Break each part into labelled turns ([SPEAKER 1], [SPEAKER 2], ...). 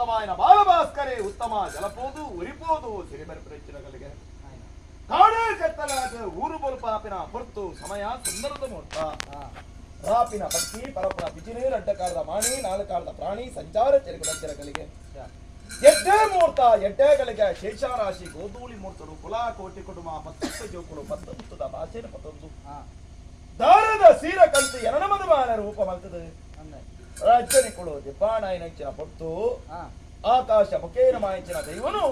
[SPEAKER 1] ಉತ್ತಮಾಯನ ಬಾಲಭಾಸ್ಕರೇ ಉತ್ತಮ ಜಲಪೋದು ಉರಿಪೋದು ಸಿರಿಬರ್ಪರೆಚ್ಚಿನಗಳಿಗೆ ಕಾಡೇ ಕತ್ತಲಾದ ಊರು ಬೊಲ್ಪಾಪಿನ ಪೊರ್ತು ಸಮಯ ಸಂದರ್ಭ ಮುಹೂರ್ತ ರಾಪಿನ ಪಕ್ಕಿ ಪರಪುನ ಬಿಜಿನಿ ರಡ್ಡಕಾರದ ಮಾಣಿ ನಾಲ್ಕಾರದ ಪ್ರಾಣಿ ಸಂಚಾರ ಚೆರುಕುದಂಚಿನಗಳಿಗೆ ಎಡ್ಡೆ ಮುಹೂರ್ತ ಎಡ್ಡೆಗಳಿಗೆ ಶೇಷಾರಾಶಿ ಗೋಧೂಳಿ ಮೂರ್ತರು ಕುಲ ಕೋಟಿ ಕುಟುಂಬ ಪತ್ತತ್ತು ಜೋಕುಲು ಪತ್ತು ಮುತ್ತದ ಭಾಷೆನ ಪತ್ತೊಂದು ದಾರದ ಸೀರ ಕಂತು ಎನನಮದುಮಾನ ರೂಪ ಮಲ್ತದು ರಾಜ್ಯನಿಕುಳು ದಿಬ್ಬಾಣಾಯನಂಚಿನ ಪೊರ್ತು ಆಕಾಶ ಮುಖೇನ ಮಾಯಂಚಿನ ದೈವನು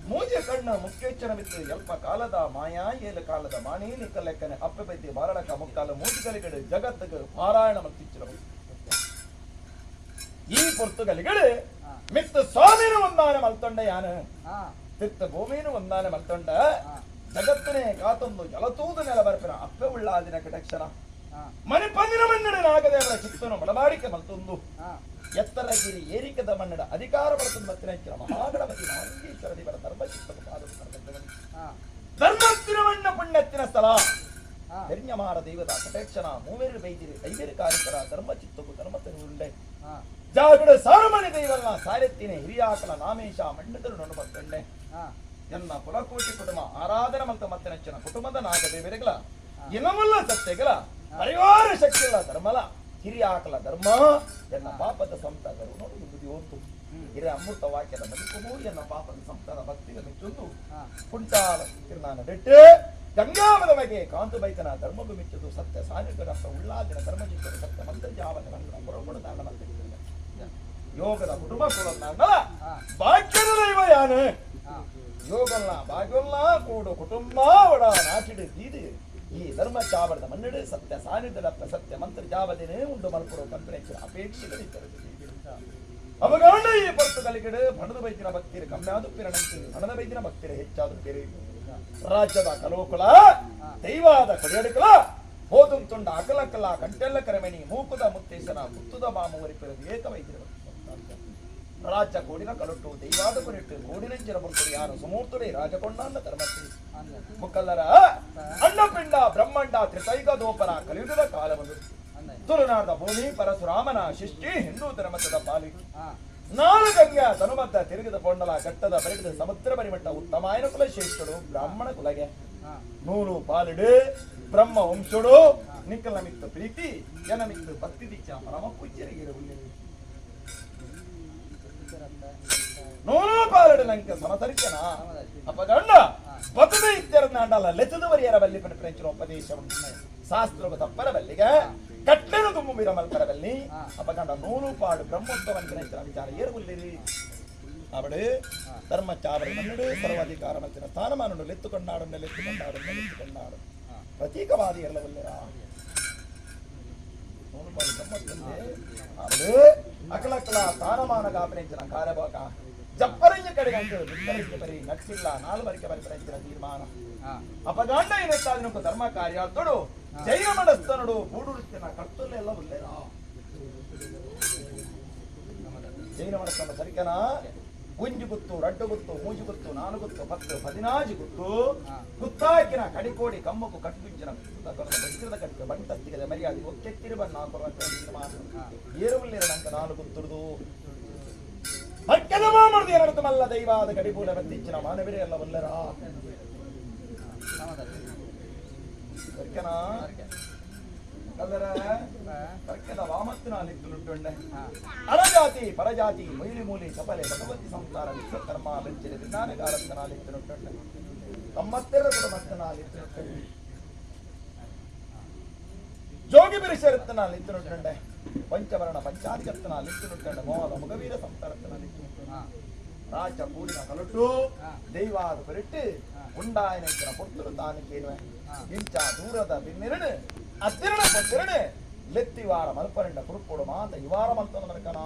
[SPEAKER 1] ಮೂಜೆ ಕಣ್ಣ ಮುಖ್ಯಚ್ಚನ ಮಿತ್ತು ಎಲ್ಪ ಕಾಲದ ಮಾಯಾ ಏಲು ಕಾಲದ ಮಾಣಿ ನಿಕ್ಕಲೆಕ್ಕನೆ ಅಪ್ಪೆ ಬೈತಿ ಬಾರಳಕ ಮುಕ್ಕಾಲ ಮೂಜಿಗಲಿಗಡು ಜಗತ್ತಿಗೆ ಪಾರಾಯಣ ಮತ್ತಿಚ್ಚಿನ ಈ ಪೊರ್ತುಗಲಿಗಡು ಮಿತ್ತು ಸ್ವಾಮಿನ ಒಂದಾನ ಮಲ್ತೊಂಡ ಯಾನು ತಿತ್ತ ಭೂಮಿನ ಒಂದಾನ ಮಲ್ತೊಂಡ ಜಗತ್ತಿನೇ ಕಾತೊಂದು ಜಲತೂದು ನೆಲ ಬರ್ಪಿನ ಅಪ್ಪೆ ಉಳ್ಳಾದಿನ ಕಟಕ್ಷಣ ಮಣಿಪಂದಿನ ಮನ್ನಡ ನಾಗದೇವರ ಚಿತ್ತನು ಮಡಮಾಡಿಕೆ ಮಲ್ತೊಂದು ಎತ್ತರಗಿರಿ ಏರಿಕದ ಮನ್ನಡ ಅಧಿಕಾರ ಬರ್ತದ ಮತ್ತಿನ ಮಹಾಗಣಪತಿ ಮಹಾಲಿಂಗೇಶ್ವರ ದೇವರ ಧರ್ಮಚಿತ್ತದ ಪಾದದ ಧರ್ಮತ್ತಿನ ಮಣ್ಣ ಪುಣ್ಯತ್ತಿನ ಸ್ಥಳ ಬೆರ್ഞ്ഞಮಾರ ದೈವದ ಕಟಾಕ್ಷಣ ಮೂವೆರು ಬೈದಿರಿ ಐವೇರು ಕಾರಿಕರ ಧರ್ಮಚಿತ್ತಗು ಧರ್ಮತನು ಉಂಡೆ ಜಾಗಡ ಸಾರಮಣಿ ದೈವಲ್ಲ ಸಾರೆತ್ತಿನ ಹಿರಿಯಾಕಲ ನಾಮೇಶ ಮಣ್ಣದರು ನೊಣ ಬರ್ತಂಡೆ ಎನ್ನ ಕುಲಕೋಟಿ ಕುಟುಂಬ ಆರಾಧನೆ ಮಲ್ತ ಮತ್ತೆ ನೆಚ್ಚಿನ ಕುಟುಂಬದ ನಾಗದೇವರಿಗಳ ಇನಮುಲ್ಲ ಸತ್ಯಗಳ ಪರಿವಾರ ಶಕ್ತಿಗಳ ಧರ್ಮಲ ಹಿರಿಯಾಕಲ ಧರ್ಮ ಎನ್ನ ಪಾಪದ ಸಂತಾದರು ನೋಡು ಬುದ್ಧಿ ಹೊತ್ತು ಹಿರಿಯ ಅಮೃತ ವಾಕ್ಯದ ಬದುಕು ಎನ್ನ ಪಾಪದ ಸಂತಾನ ಭಕ್ತಿಗೆ ಮೆಚ್ಚೊಂದು ಕುಂಟಾಲ ಕಿರಣಾನ ಬೆಟ್ಟು ಗಂಗಾಮದ ಬಗೆ ಕಾಂತು ಬೈತನ ಧರ್ಮಗು ಮೆಚ್ಚದು ಸತ್ಯ ಸಾನ್ನಿಧ್ಯದ ಉಳ್ಳಾದಿನ ಧರ್ಮಜಿತ್ತದ ಸತ್ಯ ಮಂತ್ರ ಜಾವನ ಪುರಪುಣ ದಾನ ಯೋಗದ ಕುಟುಂಬ ಕುಲನ್ನಾಂಡಲ ಭಾಗ್ಯದ ದೈವ ಯಾನು ಯೋಗಲ್ಲ ಭಾಗ್ಯಲ್ಲ ಕೂಡು ಕುಟುಂಬ ಒಡ ನಾಟಿಡು ದೀದು ಈ ಧರ್ಮ ಚಾವರದ ಮನ್ನಡು ಸತ್ಯ ಸಾನ್ನಿಧ್ಯದ ಸತ್ಯ ಮಂತ್ರ ಜಾವದಿನೇ ಉಂಡು ಮಲ್ಪುಡು ಕಂಪನೆಚ್ಚಿನ ಅಪೇಕ್ಷೆಗಳಿದ್ದರು ಅವಗಾಂಡ ಈ ಪರ್ತು ಕಲಿಗಡು ಬಣದ ಬೈದಿನ ಭಕ್ತಿರು ಕಮ್ಮಿಯಾದು ಪಿರಣಂತಿ ಹಣದ ಬೈದಿನ ಭಕ್ತಿರು ಹೆಚ್ಚಾದು ಪಿರಿ ರಾಜ್ಯದ ಕಲೋಕುಲ ದೈವಾದ ಕೊಡಿಯಡುಕಲ ಹೋದುಂ ತುಂಡ ಅಕಲಕಲ ಕಂಟೆಲ್ಲ ಕರಮಣಿ ಮೂಕುದ ಮುತ್ತೇಶನ ಮುತ್ತುದ ಮಾಮುವರಿ ಪಿರದು ಏಕ ವೈದ್ಯರು ರಾಜ್ಯ ಕೋಡಿನ ಕಲುಟ್ಟು ದೈವಾದ ಕೊರಿಟ್ಟು ಕೋಡಿನಂಚಿನ ಬರ್ತರು ಯಾರು ಸುಮೂರ್ತುಡೆ ರಾಜಕೊಂಡಾನ್ನ ಧರ್ಮತ್ತಿ ಮುಕ್ಕಲ್ಲರ ಅಣ್ಣಪಿಂಡ ಬ್ರಹ್ಮಾಂಡ ತ್ರಿತೈಗ ದೋಪರ ಕಲಿಯುಗದ ಕಾಲವನ್ನು ತುಳುನಾಡ ಭೂಮಿ ಪರಶುರಾಮನ ಶಿಷ್ಟಿ ಹಿಂದೂ ಧರ್ಮದ ಪಾಲಿ ನಾలుಗಂಗ ತನುಮದ್ದ ತಿರುಗಿದ ಪೊಂಡಲ ಘಟ್ಟದ ಬರಿಡಿದ ಸಮುದ್ರ ಪರಿಮಟ್ಟ ಉತ್ತಮಾಯನ ಕುಲ ಶ್ರೇಷ್ಠಡು ಬ್ರಾಹ್ಮಣ ಕುಲಗೆ ನೂಲು ಪಾಲಿಡು ಬ್ರಹ್ಮ ವಂಶುಡು ನಿಕ್ಕಲ ಮಿತ್ತ ಪ್ರೀತಿ ಜನ ಮಿತ್ತು ಭಕ್ತಿ ದೀಕ್ಷ ಪರಮ ಪೂಜ್ಯರಿಗೆ ನೂಲು ಪಾಲಿಡು ಲಂಕ ಸಮತರಿಕನ ಅಪಗಂಡ ಬತದ ಇತ್ಯರ್ನಾಂಡಲ ಲೆತ್ತದ ವರಿಯರ ಬಲ್ಲಿ ಪಂಚಿನ ಉಪದೇಶ ಶಾಸ್ತ್ರವು ತಪ್ಪರ ಬಲ್ಲಿಗೆ ಕಟ್ಟೆನು ತುಂಬು ಮಲ್ಪರ ಬಲ್ಲಿ ಅಪಗಂಡ ನೂಲು ಪಾಡು ಬ್ರಹ್ಮೋತ್ಸವ ವಿಚಾರ ಏರುಗುಲ್ಲಿರಿ ಅವಡು ಧರ್ಮ ಚಾವರಿ ಮನ್ನುಡು ಸರ್ವಾಧಿಕಾರ ಮಲ್ತಿನ ಸ್ಥಾನಮಾನನು ಲೆತ್ತುಕೊಂಡಾಡು ಲೆತ್ತುಕೊಂಡಾಡು ಲೆತ್ತುಕೊಂಡಾಡು ಪ್ರತೀಕವಾದಿ ಇರಲವಲ್ಲಿರ ನೂಲು ಪಾಡು ಬ್ರಹ್ಮೋತ್ಸವ ಅವಡು ಅಕಲಕಲ ಸ್ಥಾನಮಾನ ಗಾಪನೆಂಚಿನ ಕಾರ್ಯಭಾಗ ಜಪ್ಪರಿಂಜ ಕಡೆಗಂಟು ಬಿತ್ತರಿಂಜ ಬರಿ ನಟ್ಸಿಲ್ಲ ನಾಲು ಬರಿಕೆ ಬರಿಪರೆಂಚಿನ ತೀರ್ಮಾನ ಅಪಗಾಂಡ ಏನೆತ್ತಾದಿನೊಂದು ಧರ್ಮ ಕಾರ್ಯಾರ್ಥಡು ಜೈನ ಮನಸ್ತನುಡು ಬೂಡುಡುತ್ತಿನ ಕರ್ತುಲ್ಲೆಲ್ಲ ಉಲ್ಲೇರಾ ಜೈನ ಮನಸ್ತನ ಸರಿಕನ ಗುಂಜು ಗುತ್ತು ರಡ್ಡು ಗುತ್ತು ಮೂಜು ಗುತ್ತು ನಾಲು ಗುತ್ತು ಪತ್ತು ಪದಿನಾಜು ಗುತ್ತು ಗುತ್ತಾಕಿನ ಕಡಿಕೋಡಿ ಕಮ್ಮಕು ಕಟ್ಟುಂಚಿನ ವಜ್ರದ ಕಟ್ಟು ಬಂಟಸ್ತಿಗದ ಮರ್ಯಾದೆ ಒಕ್ಕೆತ್ತಿರು ಬಣ್ಣ ತೀರ್ಮಾನ ಏರುವುಲ್ಲಿರನಂತ ನಾಲು ಗುತ್ತುರುದು ಮಕ್ಕದ ಮಾಮರ್ದು ಏನರ್ಥ ಮಲ್ಲ ದೈವಾದ ಕಡಿಪೂಲ ಬತ್ತಿಚ್ಚಿನ ಮಾನವಿರೇ ಎಲ್ಲ ಬಲ್ಲರಾ ಬರ್ಕೆನಾ ಕಲ್ಲರ ಬರ್ಕೆದ ವಾಮತ್ತಿನ ಲಿತ್ತುಲುಂಟುಂಡೆ ಅರಜಾತಿ ಪರಜಾತಿ ಮೊಯ್ಲಿ ಮೂಲಿ ಸಪಲೆ ಭಗವತಿ ಸಂಸಾರ ವಿಶ್ವಕರ್ಮ ಬೆಂಚಿನ ವಿಜ್ಞಾನಕಾರತ್ತನ ಲಿತ್ತುಲುಂಟುಂಡೆ ತಮ್ಮತ್ತೆರ ಕುಟುಂಬತ್ತನ ಲಿತ್ತುಲುಂಟುಂಡೆ ಜೋಗಿ ಬಿರಿಶರತ್ತನ ಲಿತ್ತುಲುಂಟುಂಡೆ ಪಂಚವರ್ಣ ಪಂಚಾಧಿಕತ್ತನ ಲಿತ್ತುಲುಂಟುಂಡೆ ಮೋಹದ ಮುಗವೀರ ಸಂಸಾರತ್ತನ ಲಿತ್ತುಲುಂಟುಂಡೆ ರಾಜ ಕೂಡಿನ ಕಲುಟು ದೈವಾದ ಕೊರಿಟ್ಟು ಉಂಡಾಯನಂಚಿನ ಪೊರ್ತುಲು ತಾನು ಕೇನುವೆ ಇಂಚ ದೂರದ ಬಿನ್ನಿರಡು ಅತ್ತಿರಣ ಪೊತ್ತಿರಡು ಲೆತ್ತಿವಾರ ಮಲ್ಪರಂಡ ಕುರುಪೋಡು ಮಾತ ಇವಾರ ಮಲ್ತನ ಮರಕನ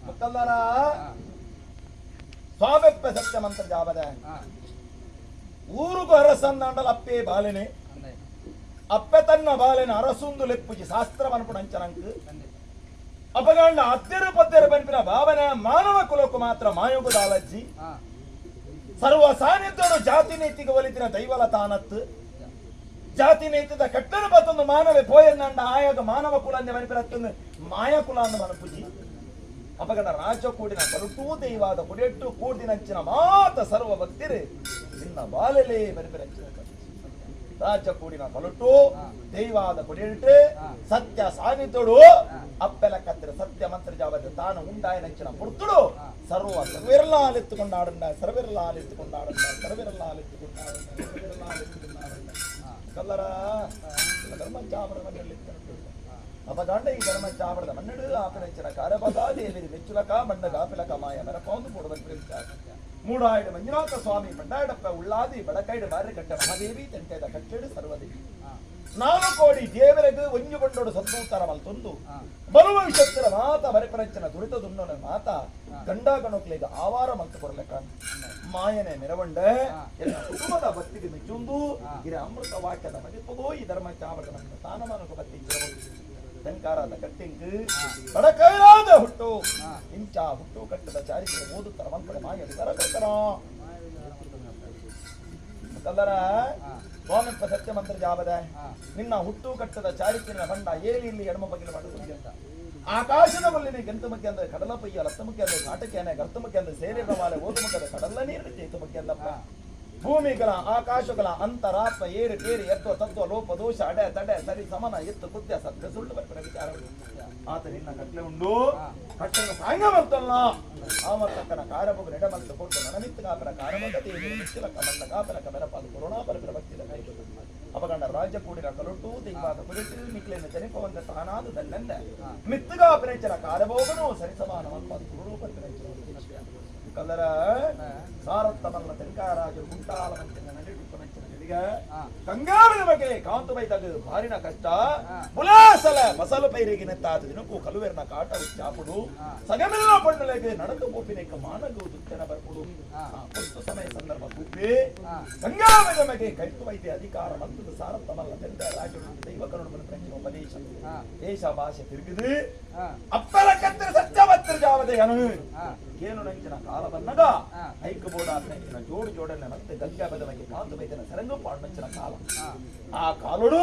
[SPEAKER 1] ಮುಕ್ಕಲ್ದಾರ ಸ್ವಾಮೆಪ್ಪ ಸತ್ಯ ಮಂತ್ರ ಜಾವದ ಊರುಗು ಅರಸಂದಾಂಡಲ ಅಪ್ಪೇ ಬಾಲೆನೆ ಅಪ್ಪೆ ತನ್ನ ಬಾಲೆನ ಅರಸುಂದು ಲೆಪ್ಪುಜಿ ಶಾಸ್ತ್ರ ಮನ್ಪುಡು ಅಂಚನಂಕ್ ಅಪಗಾಂಡ ಅತ್ತೆರು ಪತ್ತೆರು ಪನ್ಪಿನ ಭಾವನೆ ಮಾನವ ಕುಲಕ್ಕೂ ಮಾತ್ರ ಮಾಯೋಗು ದಾಲಜ್ಜಿ. ಸರ್ವ ಸಾನ್ನಿಧ್ಯಡು ಜಾತಿ ನೀತಿಗೆ ಒಲಿತಿನ ದೈವಲ ತಾನತ್ತು ಜಾತಿ ನೀತಿದ ಕಟ್ಟನ ಬತ್ತೊಂದು ಮಾನವೆ ಪೋಯನ್ನಂಡ ಆಯಾಗ ಮಾನವ ಕುಲ ಅಂದೆ ಮನಿಪಿರತ್ತೊಂದು ಮಾಯ ಕುಲ ಅಂದ ಮನಪುಜಿ. ಅಪಗಣ ರಾಜ ಕೂಡಿನ ಕರುಟೂ ದೈವಾದ ಕುಡೆಟ್ಟು ಕೂಡಿನಂಚಿನ ಮಾತ ಸರ್ವ ಭಕ್ತಿರು ನಿನ್ನ ಬಾಲಲೇ ಮನಿಪಿರಂಚಿನ ರಾಜ ಕೂಡಿನ ಕಲುಟು ದೈವಾದ ಕೊಡಿಯಿಟ್ಟು ಸತ್ಯ ಸಾನ್ನಿಧ್ಯಡು ಅಪ್ಪೆಲ ಕತ್ತಿರ ಸತ್ಯ ಮಂತ್ರ ಜಾವದ ತಾನು ಉಂಡಾಯನಂಚಿನ ಪುರ್ತುಡು ಸರ್ವ ಸರ್ವಿರಲಾಲೆತ್ತುಕೊಂಡಾಡುಂಡ ಸರ್ವಿರಲಾಲೆತ್ತುಕೊಂಡಾಡುಂಡ ಸರ್ವಿರಲಾಲೆತ್ತುಕೊಂಡಾಡುಂಡ ಸರ್ವಿರಲಾಲೆತ್ತುಕೊಂಡಾಡುಂಡ ಕಲ್ಲರ ಧರ್ಮ ಚಾವಡ ಮಣ್ಣಲ್ಲಿ ಅಪಗಾಂಡ ಈ ಧರ್ಮ ಚಾವಡದ ಮಣ್ಣಡು ಆಪಿನಂಚಿನ ಕಾರಬಗಾದೇವಿ ಮೆಚ್ಚುಲಕ ಮಣ್ಣ ಗಾಪಿಲಕ ಮಾಯ ಮೆರಪೌಂದು ಪೋಡುವ ಮೂಡಾಯಿಡು ಮಂಜುನಾಥ ಸ್ವಾಮಿ ಬಂಡಾಯಡಪ್ಪ ಉಳ್ಳಾದಿ ಬಡಕೈಡು ಮಾರಿಕಟ್ಟ ಮಹಾದೇವಿ ತೆಂಟೆದ ಕಟ್ಟೆಡು ಸರ್ವದೇವಿ 4 ಕೋಡಿ ದೇವರೆಗು ಒಂಜು ಬಂಡೋಡು ಸದ್ದೂತರ ಮಲ್ತೊಂದು ಬರುವ ವಿಷತ್ತರ ಮಾತ ಬರೆಪರಂಚನ ದುರಿತ ದುನ್ನೊನ ಮಾತ ಗಂಡ ಗಣಕ್ಲೆಗ್ ಆವಾರ ಮಲ್ತು ಕೊರಲೆಕ್ಕ ಮಾಯನೆ ಮೆರವಂಡೆ ಎಲ್ಲ ಕುಟುಂಬದ ಭಕ್ತಿಗೆ ಮೆಚ್ಚುಂದು ಇರ ಅಮೃತ ವಾಕ್ಯದ ಮದಿಪಗೋ ಈ ಧರ್ಮ ಚಾವರದ ತಾನಮಾನಕ ಭಕ್ತಿ ತೆಂಕಾರದ ಕಟ್ಟಿಂಗ್ ಬಡಕೈಲಾದ ಹುಟ್ಟು ಇಂಚ ಹುಟ್ಟು ಕಟ್ಟದ ಚಾರಿತ್ರ ಓದುತ್ತರ ಮಲ್ಪಡೆ ಮಾಯ ವಿಚಾರ ಕೊಡ್ತಾರ ಕಲ್ಲರ ಸ್ವಾಮಿಪ್ಪ ಸತ್ಯ ಮಂತ್ರ ಜಾವದ ನಿನ್ನ ಹುಟ್ಟು ಕಟ್ಟದ ಚಾರಿತ್ರ್ಯನ ಬಂಡ ಏಲಿ ಇಲ್ಲಿ ಎಡಮ ಬಗಿಲ ಮಾಡುವುದು ಆಕಾಶದ ಮಲ್ಲಿನ ಗೆಂತು ಮಕ್ಕೆ ಅಂದ್ರೆ ಕಡಲ ಪಯ್ಯ ಲತ್ತ ಮುಖ್ಯ ಅಂದ್ರೆ ಕಾಟಕೇನೆ ಗರ್ತ ಮುಖ್ಯ ಅಂದ್ರೆ ಸೇರಿದ ಮಾಲೆ ಓದು ಮುಖದ ಕಡಲ ನೀರು ಚೇತು ಮುಖ್ಯ ಅಂದಪ್ಪ ಭೂಮಿಗಳ ಆಕಾಶಗಳ ಅಂತರಾತ್ಮ ಏರು ಪೇರು ಎತ್ವ ತತ್ವ ಲೋಪ ದೋಷ ಅಡೆ ತಡೆ ಸರಿ ಸಮನ ಎತ್ತು ಕುದ್ಯ ಸತ್ಯ ಸುಳ್ಳು ಬರ್ಪಡ ವಿಚಾರ ಆತ ನಿನ್ನ ಕಟ್ಲೆ ಉಂಡು ಕಟ್ಟನ್ನು ಸಾಂಗ ಬರ್ತಲ್ಲ ಆಮರ್ತಕ್ಕನ ಕಾರಬಗು ನೆಡಮಲ್ತು ಕೊಟ್ಟು ನನಮಿತ್ತು ಕಾಪರ ಕಾರಮಗ ದೇವಿ ಮುಚ್ಚಿಲಕ ಮಂಡ ಕಾಪಲಕ ಮೆರಪಾದು ಕೊರೋನಾ ಪರಪರ ಭಕ್ತಿದ ಕೈ ಅಪಗಂಡ ರಾಜ್ಯ ಕೂಡಿನ ಕಲುಟು ದೈವಾದ ಕುರಿತು ನಿಕ್ಲೇನ ಜನಿಪವಂತ ತಾನಾದು ದಲ್ಲೆಂದ ಮಿತ್ತುಗಾ ಪಿರಂಚನ ಕಾರಬೋಗನು ಸರಿಸಮಾನ ಮಲ್ಪಾದು ಕುರುಡು ಪರಿಪಿರಂಚನ ಕಲ್ಲರ ಸಾರತ್ತಮಲ್ಲ ತೆಂಕಾರಾಜರು ಗುಂಟಾಲ ಮಂಚಿನ ನಡಿಡುಪ್ಪ ಮಂಚಿನ ಗಡಿಗ ಕಂಗಾವಿನ ಬಗ್ಗೆ ಕಾಂತು ಬೈದಾಗ ಭಾರಿನ ಕಷ್ಟ ಬುಲಾಸಲ ಮಸಲು ಪೈರಿಗೆ ನೆತ್ತಾದ ದಿನಕ್ಕೂ ಕಲುವೆರ್ನ ಕಾಟ ಚಾಪುಡು ಸಗಮೆಲ್ಲ ಪಣ್ಣಲೆಗೆ ನಡಕ ಪೋಪಿನೆಕ್ಕ ಮಾನಗು ದುತ್ತನ ಬರ್ಪುಡು ಪೊತ್ತು ಸಮಯ ಸಂದರ್ಭ ಕೂಪಿ ಗಂಗಾವಿನ ಬಗ್ಗೆ ಕೈತು ವೈದ್ಯ ಅಧಿಕಾರ ಮಂತದ ಸಾರತ್ತಮಲ್ಲ ತೆಂಕಾರಾಜರು ದೈವ ಕರುಣ ಪ್ರಂಚಿನ ಉಪದೇಶ ದೇಶ ಭಾಷೆ ತಿರುಗಿದು ಅಪ್ಪಲ ಕತ್ತರ ಸತ್ಯವತ್ತರ ಜಾವದೆ ಅನು ಏನು ನಂಚಿನ ಕಾಲ ಬಂದಾಗ ಐಕ ಬೋಡ ನಂಚಿನ ಜೋಡು ಜೋಡನೆ ಮತ್ತೆ ಗಂಗಾ ಬದಮಗೆ ಕಾಂತು ಬೈದನ ಸರಂಗು ಪಾಂಡಂಚಿನ ಕಾಲ ಆ ಕಾಲುಡು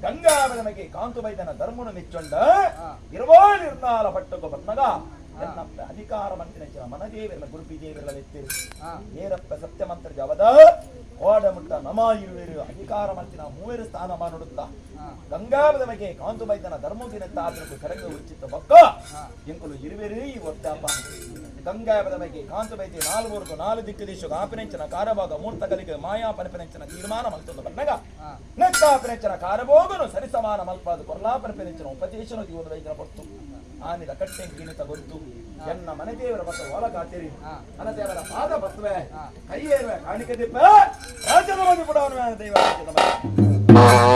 [SPEAKER 1] ಗಂಗಾ ಬದಮಗೆ ಕಾಂತು ಬೈದನ ಧರ್ಮನು ಮೆಚ್ಚೊಂಡ ಇರವಾಳು ಇರ್ನಾಲ ಪಟ್ಟకు ಬಂದಾಗ ಎನ್ನಪ್ಪ ಅಧಿಕಾರ ಮಂತಿನಂಚಿನ ಮನದೇವಿರಲ ಗುರುಪಿ ದೇವಿರಲ ಎತ್ತಿರು ಏರಪ್ಪ ಸತ್ಯಮಂತ್ರ ಜಾವದ ಕೋಡ ಮುಟ್ಟ ನಮ ಇರುವೆರು ಅಧಿಕಾರ ಮಂತಿನ ಮೂವರು ಸ್ಥಾನಮಾನುಡುತ್ತ ಗಂಗಾಬದಮಗೆ ಕಾಂತು ಬೈದನ ಧರ್ಮದಿನತ್ತ ಆತನకు ಕರಂಗ ಉಚಿತ ಬಕ್ಕ ಎಂಕುಲು ಇರುವೆರು ಈ ಒತ್ತಾಪ ಗಂಗಾಬದಮಗೆ ಕಾಂತು ಬೈತಿ ನಾಲ್ವರ್ಗು ನಾಲು ದಿಕ್ಕು ದಿಶು ಆಪಿನೆಂಚಿನ ಕಾರಭಾಗ ಮೂರ್ತ ಕಲಿಗೆ ಮಾಯಾ ಪನಿಪನೆಂಚಿನ ತೀರ್ಮಾನ ಮಲ್ತೊಂದು ಬನ್ನಗ ನೆತ್ತಾಪಿನೆಂಚಿನ ಕಾರಭೋಗನು ಸರಿಸಮಾನ ಮಲ್ಪಾದ ಕೊರ್ಲಾ ಪನಿಪನೆಂಚಿನ ಉಪದೇಶನು ದಿವದ ವೈದ್ಯನ ಪೊರ್ತು ಆನಿದ ಕಟ್ಟೆಂಕಿನ ತಗೊಂತು ಎನ್ನ ಮನೆ ದೇವರ ಬತ್ತ ಒಳಗಾತಿರಿ ಮನದೇವರ ಪಾದ ಬತ್ತವೆ ಕೈಯೇರುವೆ ಕಾಣಿಕೆ ದಿಪ್ಪ ರಾಜ್ಯದ ಮಂದಿ ಪುಡವನು ದೈವ ರಾಜ್ಯದ ಮಂದಿ.